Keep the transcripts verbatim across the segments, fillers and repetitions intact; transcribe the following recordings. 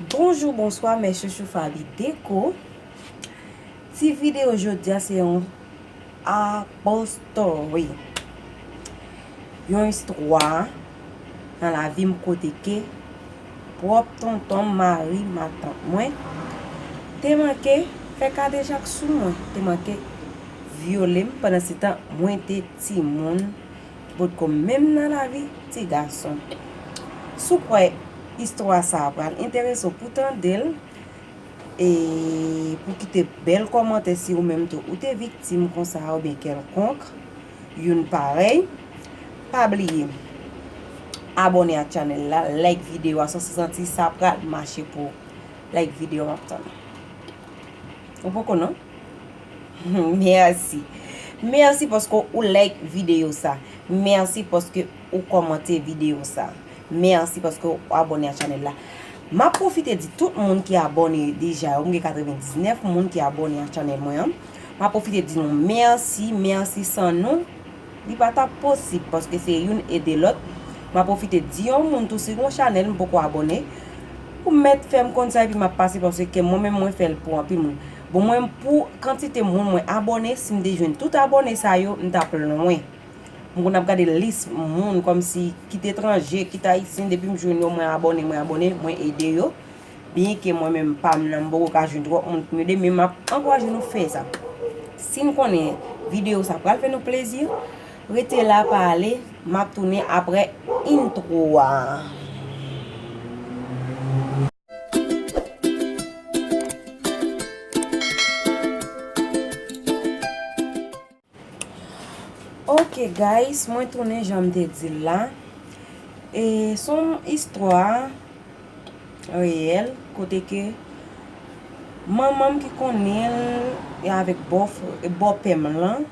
Bonjou, bonswa, mè chouchou Faby Déco. Ti videyo jodi a se yon apple story. Yon istwa nan lavi m kote ke pwòp tonton m, mari matant mwen, te manke fè kadejak sou mwen, te manke vyole m. Pandan se tan, mwen te timoun ki potko menm nan lavi ti gason. Si w kwè istwa sa a pral enterese w pou tande l, e pou kite bèl kòmantè si ou menm tou ou te viktim konsa oubyen kèlkonk youn parèy, pa bliye abòne ak chanèl la, like videyo a, si w santi sa pral mache pou ou. Like videyo a, m ap tann. Ou poko non? Mèsi. Mèsi paske ou like videyo sa. Mèsi paske ou kòmante videyo sa. Mèsi paske ou abòne a chanèl la. M ap pwofite di tout moun ki abòne deja yo, m gen katrevendiznèf moun ki abòne a chanèl mwen an. M ap pwofite di nou mèsi, mèsi, san nou li pa t ap posib, paske se youn ede lòt. M ap pwofite di yon moun tou, si gon chanèl m poko abòne, ou mèt fè m konn sa epi m ap pase, paske mwen menm mwen fè l pou anpil moun. Bon, mwen pou kantite moun mwen abòne, si m te jwenn tout abòne sa yo, m t ap lwen. M konn ap gade lis moun kòmsi kit etranje, kit ayisyen, depi m jwenn yo, mwen abòne, mwen abòne, mwen ede yo. Byenke mwen menm pa m nan, m poko ka jwenn twòp moun pou m ede, men m ap ankouraje nou fè sa. Si n konnen videyo sa pral fè nou plezi, rete la, pa ale, m ap tounen apre intro a. Ok guys, mwen tounen jan m te di l la. E se yon istwa reyèl kote ke manman m ki konnen l e avèk bò fr-, bòpè m lan.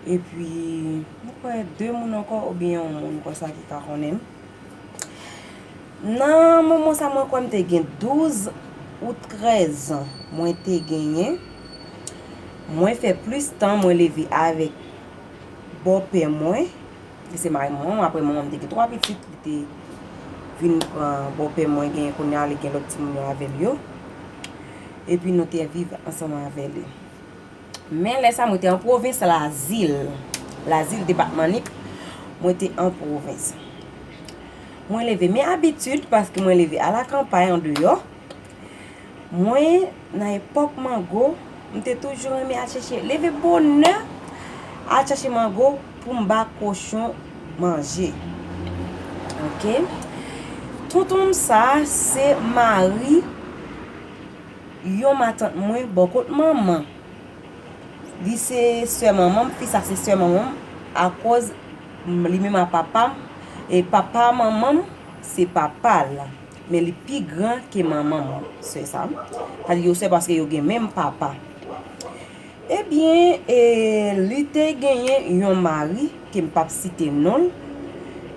Epi, m kwè de moun ankò oubyen yon moun konsa ki ka konnen m. Nan moman sa, mwen kwè m te gen douz ou trèz an mwen te genyen. Mwen fè plis tan mwen leve avèk bòpè mwen, ki se mari manman m. Apre manman m te gen twa pitit, li te vin pran bòpè mwen, genyen kounye a, li gen lòt timoun yo avè l yo. Epi nou te viv ansanm avè li. Men lè sa, mwen te an pwovens Lazil. Lazil, depatman Nip, mwen te an pwovens. Mwen leve, men abitid, paske mwen leve alakanpay, andeyò. Mwen, nan epòk mango, m te toujou renmen al chèche, leve bonè, al chèche mango pou m ba kochon manje. Ok? Tonton m sa, se mari yon matant mwen bò kot manman. Li se sè manman m, fi sa se sè manman m, akoz m, li menm a papa m, e papa manman m se papa l, men li pi gran ke manman m, sè sa. Sa di yo sè paske yo gen menm papa. Ebyen, e, li te genyen yon mari, ke m p ap site non l.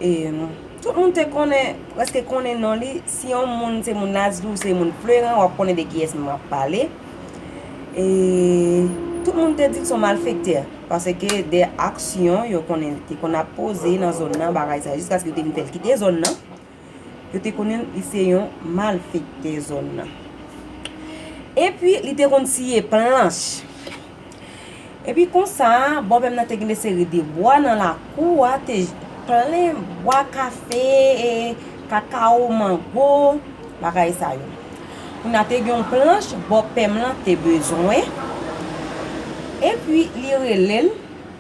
E, tout moun te konnen, prèske konnen non li. Si yon moun, se moun Lazli ou se moun Fleran, w ap konnen de kiyès m ap pale. E, tout moun te di l se yon malfektè, paske de aksyon yo konnen te konn ap poze nan zòn nan, bagay sa, jiskaske yo te vin fè l kite zòn nan. Yo te konnen li se yon malfektè zòn nan. Epi, li te konn siye planch. Epi konsa, bòpè m nan te gen de seri de bwa nan lakou a, te plen bwa kafe, e, kakawo, mango, bagay sa yo. Kounye a te gen yon planch bòpè m lan te bezwen. Epi, li rele l,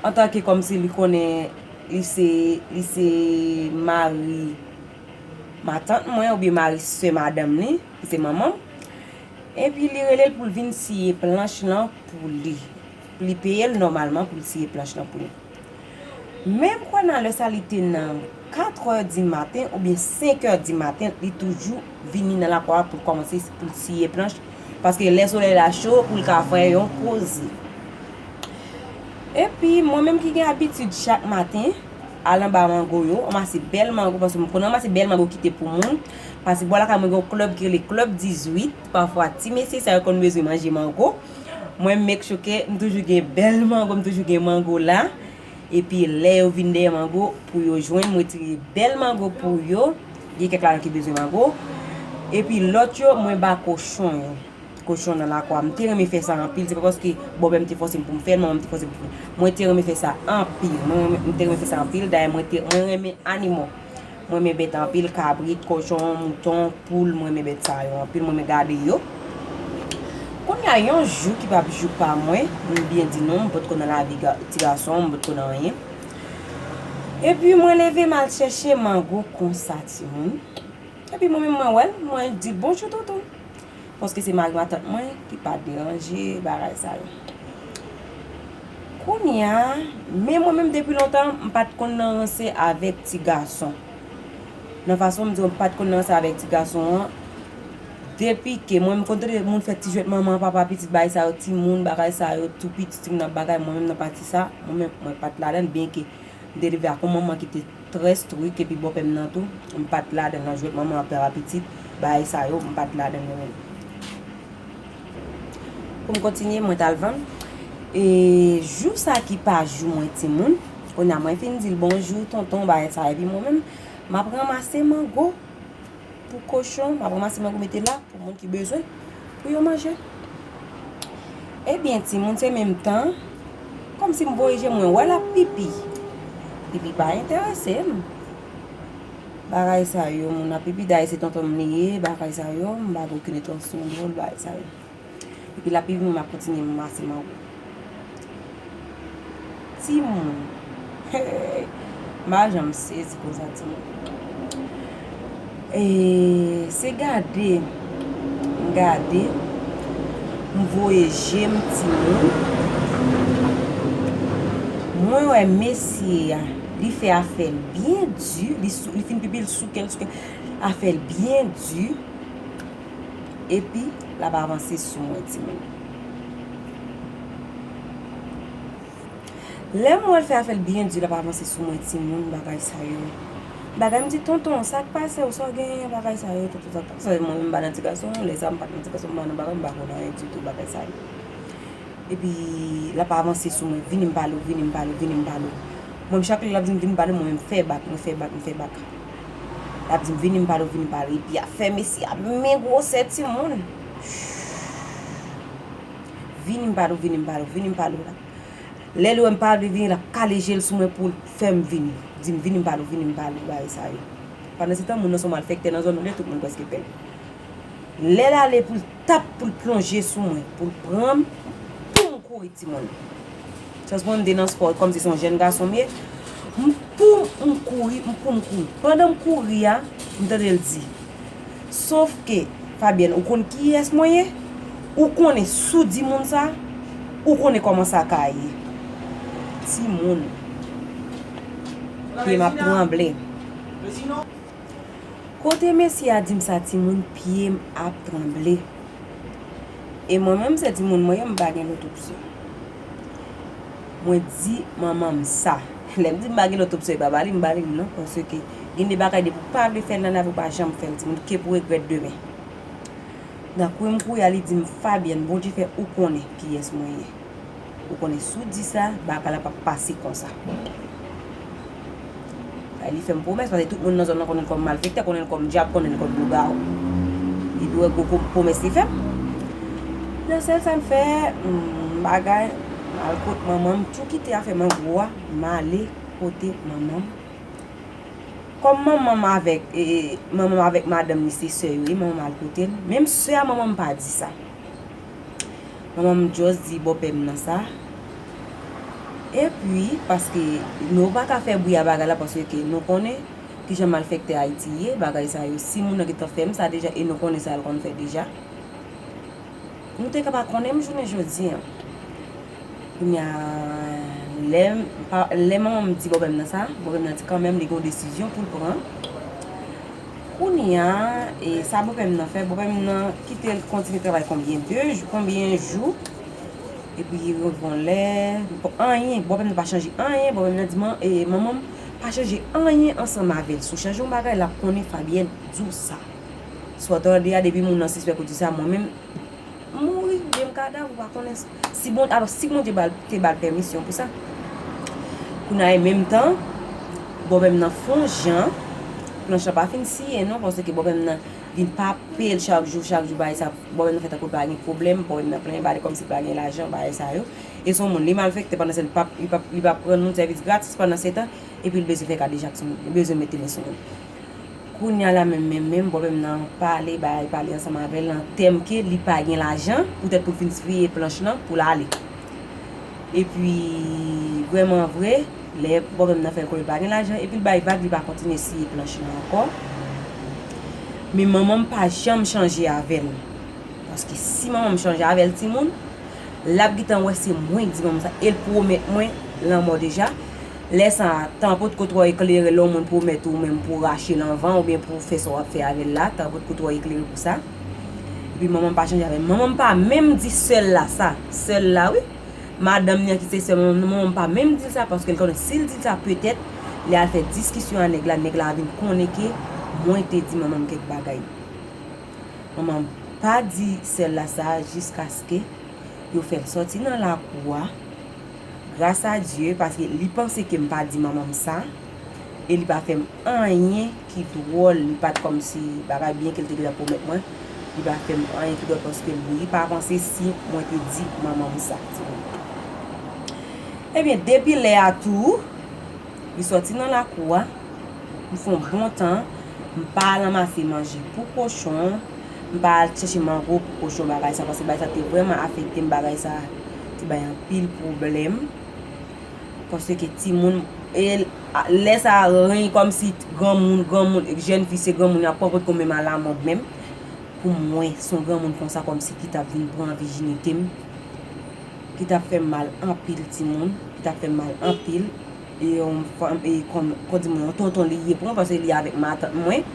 antanke kòmsi li konnen li se, li se mari matant mwen oubyen mari sè madanm li, ki se manman m. Epi li rele l pou l vin siye planch lan pou li. Pou li peye l nòmalman pou l siye planch lan pou li. Men m kwè nan lè sa li te nan katrè di maten oubyen senkè di maten, li toujou vini nan lakou a pou l kòmanse pou l siye planch, paske lè solèy la cho pou l ka fè yon poze. Epi, mwen menm ki gen abitid chak maten, al anba mango yo, ranmase bèl mango, paske m konn ranmase bèl mango kite pou moun. Paske bò lakay mwen gen yon klèb ki rele Klèb dizuit, pafwa ti mesye sa yo konn bezwen manje mango. Mwen make sure ke m toujou gen bèl mango, m toujou gen mango la. Epi lè yo vin dèyè mango pou yo jwenn, m retire bèl mango pou yo. Gen kèk ladan ki bezwen mango. Epi lòt yo, mwen ba kochon yo. Kochon nan lakwa. M te renmen fè sa anpil. Se pa paske bòpè m te fòse m pou m fè l, manman m te fòse m pou m fè l. Mwen te renmen fè sa anpil. Mwen, mwen, m te renmen fè sa anpil. Dayè, mwen te, mwen renmen animo. Mwen renmen bèt anpil, kabrit, kochon, mouton, poul, mwen renmen bèt sa yo anpil, mwen renmen gade yo. Kounye a, yon jou ki p ap jou pa mwen, m byen di nou, m potko nan lavi ga-, ti gason, m potko nan anyen. Epi mwen leve m al chèche mango konsa, timoun. Epi mwen menm mwen wè l, mwen di l bonjou tonton. Paske se mari matant mwen ki pa deranje bagay sa yo. Kounye a, men mwen menm depi lontan, m pa t konn nan ranse avèk ti gason. Nan fason m di w, m pa t konn nan ranse avèk ti gason an. Depi ke mwen m konn tande moun fè ti jwèt manman, papa, pitit, bagay sa yo, timoun, bagay sa yo, tou piti, timoun ap bagay, mwen menm nan pati sa, mwen menm, mwen pa t ladann, byenke m te leve ak yon manman ki te trè strik, epi bòpè m nan tou, m pa t ladann nan jwèt manman, papa, pitit, bagay sa yo, m pa t ladann yo menm. Pou m kontinye, mwen t al vann. E jou sa ki pa jou mwen timoun, kounye a mwen fin di l bonjou, tonton, bagay sa, epi mwen menm, m ap ranmase mango pou kochon, m ap ranmase mango mete la pou moun ki bezwen, pou yo manje. Ebyen, timoun, se menm tan, kòmsi m voye je mwen, wè l ap pipi. Pipi pa enterese m. Bagay sa yo, moun ap pipi, dayè se tonton m li ye, bagay sa yo, m pa gen okenn entansyon dwòl, bagay sa yo. Epi l ap pipi, mwen m ap kontinye mase mango. Timoun. Hey! M pa janm sezi konsa, timoun. E, se gade, m gade, m voye je m, timoun. Mwen wè mesye a, li fè afè l byen di, li sou, li fin pipi, l souke l, souke l, afè l byen di. Epi, l ap avanse sou mwen, timoun. Lè m wè l fè afè l byen di, l ap avanse sou mwen, timoun, bagay sa yo. Bagay, m di, tonton, sa k pase w, sa w genyen, bagay sa yo, tonton, sa k pase? Mwen menm, m pa nan ti gason, lè sa, m pa t nan ti gason, m pa nan bagay, m pa konn anyen ditou, bagay sa yo. Epi, l ap avanse sou mwen, vini m pale w, vini m pale w, vini m pale w. Mwen, chak lè l ap di m vini m pale w, mwen menm fè bak, mwen fè bak, mwen fè bak. L ap di m vini m pale w, vini m pale w. Epi, afè mesye a, men gwosè timoun. Vini m pale w, vini m pale w, vini m pale w la. Lè l wè m pa vle vini, l ap kale je l sou mwen pou l fè m vini. Di m vini m pale w, vini m pale w, bagay sa yo. Pandan se tan, moun nan se yon malfektè nan zòn nou, lè tout moun prèske pè l. Lè l ale pou l tap, pou l plonje sou mwen, pou l pran m, poum, m kouri, timoun. Chans mwen, m te nan spò, kòmsi se yon jèn gason m ye. M poum, m kouri, m poum, m kouri. Pandan m kouri a, m tande l di, Sofke, Fabyèn, ou konn kiyès mwen ye? Ou konnen si w di moun sa, ou konnen kòman sa ka ye. Timoun. Pye m ap tranble. Kote mesye a di m sa, timoun, pye m ap tranble. E mwen menm, se timoun mwen ye, m pa gen lòt opsyon. Mwen di manman m sa. Lè m di m pa gen lòt opsyon, e pa ba li m ba li l non, paske gen de bagay depi w pa vle fè l nan lavi, w pa janm fè l, timoun, ke pou regrèt demen. Nan kouri m kouri a, li di m, Fabyèn, Bondye fè ou konnen kiyès mwen ye. Ou konnen si w di sa, bagay la p ap pase konsa. Ay, li fè m pwomès, paske tout moun nan zòn nan konnen l kòm malfektè, konnen l kòm dyab, konnen l kòm lougawou. Epi w wè gwo pwo-, pwomès li fè m. Nan sèl sa m fè, m bagay, m al kot manman m, tou kite afè mango a, m ale kote manman m. Kòm manman m avèk, e, e, manman m avèk madanm li se sè yo ye, manman m al kote l. Menm sè a manman m pa di sa. Manman m just di bòpè m nan sa. Epi, paske nou pa ka fè bri a bagay la, paske nou konnen kijan malfektè Ayiti ye, bagay sa yo. Si moun nan gentan fè m sa deja, e nou konnen sa l konn fè deja. Nou te ka pa konnen m jounen jodi a. Kounye a, lè m pa, lè manman m di bòpè m nan sa, bòpè m nan di kanmenm li gen yon desizyon pou l pran. Kounye a, e, sa bòpè m nan fè, bòpè m nan kite l kontinye travay konbyen de jou, konbyen jou, epi rive yon lè, anyen, bòpè m nan pa chanje anyen, bòpè m nan di man-, e, manman m pa chanje anyen ansanm avè l. Si w chanje yon bagay, l ap konnen Fabyèn di w sa. Sa w tande a, depi moun nan sispèk ou di sa, mwen menm, m mouri, oubyen m kadav, ou pa konnen. Si Bon-, alò, si Bondye ba l, te ba l pèmisyon pou sa. Kounye a, e menm tan, bòpè m nan fè yon jan, planch lan pa fin siye non, paske bòpè m nan vin pape l chak jou, chak jou, bagay sa, bò menm nan fè tankou l pa gen pwoblèm, bò menm nan plenyen, pale kòmsi l pa gen lajan, bagay sa yo. E se yon moun, li malfektè pandan se li p ap, li p ap, li p ap rann moun sèvis gratis pandan se tan, epi l bezwen fè kadejak sou moun, li bezwen mete men sou moun. Kounye a la menm, menm, menm, bò menm nan pale, bagay pale ansanm avè l nan tèm ke li pa gen lajan, poutèt pou l fin siye planch lan, pou l ale. Epi, vrèman vre, lè bò menm nan fè l konnen l pa gen lajan, epi l bay vag, li pa kontinye siye planch lan ankò. Men manman m pa janm chanje avè l. Paske si manman m chanje avè l, timoun, l ap gentan wè se mwen k di manman m sa, e l pwomèt mwen lanmò deja. Lè sa a, tan potko twò eklere lè yon moun pwomèt ou menm pou w rache l anvan oubyen pou w fè sa w ap fè avè l la, tan potko twò eklere pou sa. Epi manman m pa chanje avè l. Manman m pa menm di sè l la sa. Sè l la, wi. Madanm li an ki se sè manman m, manman m pa menm di l sa, paske l konnen si l di l sa, petèt, li al fè diskisyon a nèg la, nèg la a vin konnen ke mwen te di manman m kèk bagay. Manman m pa di sè l la sa jiskaske yo fè l sòti nan lakou a. Gras a Dye, paske li panse ke m pa di manman m sa, e li pa fè m anyen ki dwòl, li pa t kòmsi bagay byen ke l te gentan pwomèt mwen, li pa fè m anyen ki dwòl paske li pa panse si mwen te di manman m sa, timoun. Ebyen, depi lè a tou, li sòti nan lakou a, m fè yon bon tan, m pa al ranmase manje pou kochon, m pa al chèche mango pou kochon, bagay sa, paske bagay sa te vrèman afekte m, bagay sa te bay anpil pwoblèm. Paske timoun, e, a, lè sa a, ren kòmsi granmoun, granmoun, jèn fi se granmoun, y ap pran kont kon menm alamòd menm. Pou mwen, se yon granmoun konsa kòmsi ki t ap vin pran vijinite m, ki t ap fè m mal anpil timoun, ki t ap fè m mal anpil. E yon fanm, e kòm, kòm di mwen, yon tonton li ye pou mwen, paske li avèk matant mwen.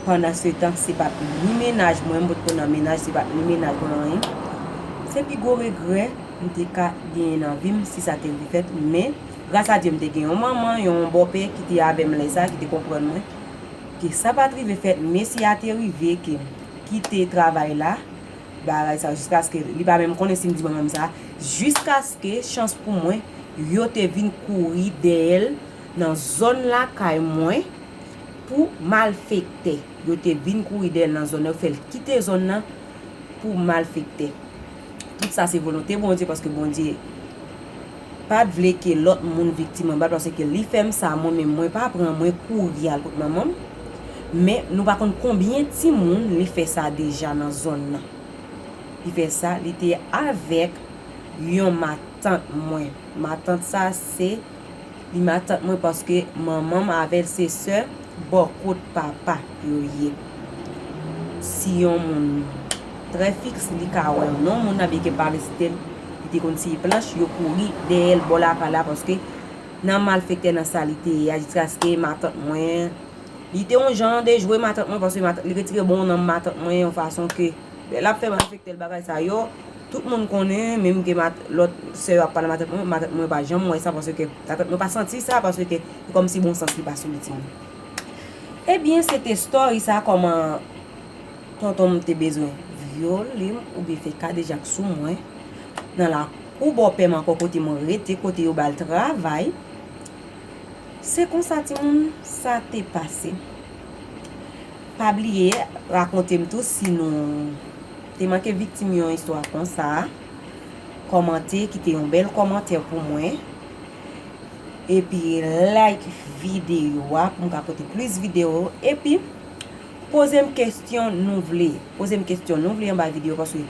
Pandan se tan, se pa t ni mennaj mwen, m potko nan mennaj, se pa t ni mennaj mwen, anyen. Se pi gwo regrè m te ka genyen nan vi m si sa te rive fèt, men gras a Dye, m te gen yon manman, yon bòpè ki te avè m lè sa, ki te konprann mwen, ke sa pa t rive fèt, men si a te rive ke m kite travay la, bagay sa, jiskaske li pa menm konnen si m di manman m sa, jiskaske, chans pou mwen, yo te vin kouri dèyè l nan zòn lakay mwen pou malfektè. Yo te vin kouri dèyè l nan zòn nan, yo fè l kite zòn nan pou malfektè. Tout sa se volonte Bondye, paske Bondye pa t vle ke lòt moun viktim anba l, paske li fè m sa, mwen menm, mwen pa pran, mwen kouri al kot manman m. Men nou pa konn konbyen timoun li fè sa deja nan zòn nan. Li fè sa, li te avèk yon matant mwen. Matant sa se, li matant mwen paske manman m avè l se sè bò kot papa yo ye. Si yon moun trè fiks, li ka wè non moun nan, byenke m pa vle site l, li te konn siye planch, yo kouri dèyè l bò lakay la, paske nan malfektè nan sa li te ye a, jiskaske matant mwen, li te yon jan de jwe matant mwen, paske matant, li retire bon nanm matant mwen yon fason ke lè l ap fè malfektè l bagay sa yo, tout moun konnen, menm ke mat-, lòt sè yo ap pale matant mwen, matant mwen pa janm wè sa, paske matant mwen pa santi sa, paske se kòmsi bon sans li pa sou li, timoun. Ebyen, se te story sa, kòman tonton m te bezwen vyole m oubyen fè kadejak sou mwen nan lakou bòpè m ankò, kote mwen rete, kote yo ba l travay. Se konsa, timoun, sa te pase. Pa bliye rakonte m tou si nou te manke viktim yon istwa konsa. Kòmante, kite yon bèl kòmantè pou mwen. Epi like videyo a pou m ka pote plis videyo. Epi poze m kesyon nou vle. Poze m kesyon nou vle anba videyo, paske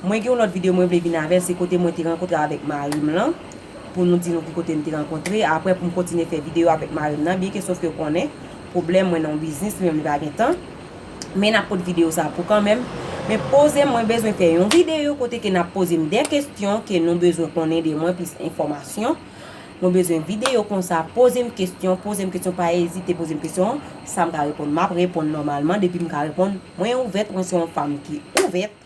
mwen gen yon lòt videyo mwen vle vin avè l, se kote mwen te rankontre avèk mari m lan. Pou nou di nou ki kote n te rankontre. Apre, pou m kontinye fè videyo avèk mari m nan, byenke sof ke w konnen, pwoblèm mwen nan yon biznis, li menm li pa gen tan. Men n ap pot videyo sa pou kanmenm. Men poze m, mwen bezwen fè yon videyo kote ke n ap poze m de kesyon ke nou bezwen konnen de mwen, plis enfòmasyon. Mwen bezwen videyo konsa, poze m kesyon, poze m kesyon, pa ezite poze m kesyon. Sa m ka reponn, m ap reponn nòmalman. Depi m ka reponn, mwen ouvèt, mwen se yon fanm ki ouvèt.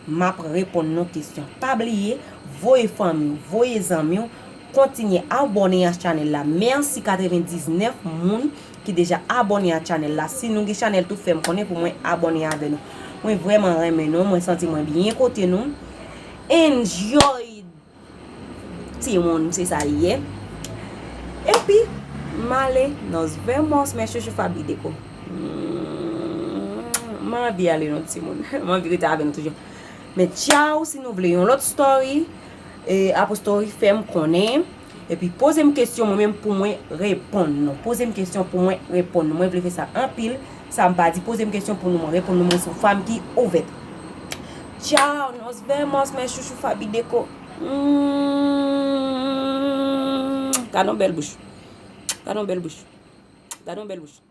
M ap reponn nou kesyon. Pa bliye, voye fanmi w, voye zanmi w, kontinye abòne a chanèl la. Mèsi katrevendiznèf moun ki deja abòne a chanèl la. Si nou gen chanèl tou, fè m konnen pou mwen abòne avè nou. Mwen vrèman renmen nou, mwen santi mwen byen kote nou. Enjoy, timoun, se sa li ye. Epi, m ale, nos vemos, mes chuchu Faby Deco. M anvi ale non timoun. M anvi rete avè nou toujou. Men tchaw, si nou vle yon lòt story, e, apostory, fè m konnen. Epi poze m kesyon, mwen menm pou mwen reponn nou. Poze m kesyon pou mwen reponn nou. Mwen vle fè sa anpil. Sa m pa di, poze m kesyon pou nou, mwen reponn nou, mwen se yon fanm ki ouvèt. Tchaw, nos vemos, mes chouchou Faby Deco. Mm, gade yon bèl bouch. Gade yon bèl bouch. Gade yon bèl bouch.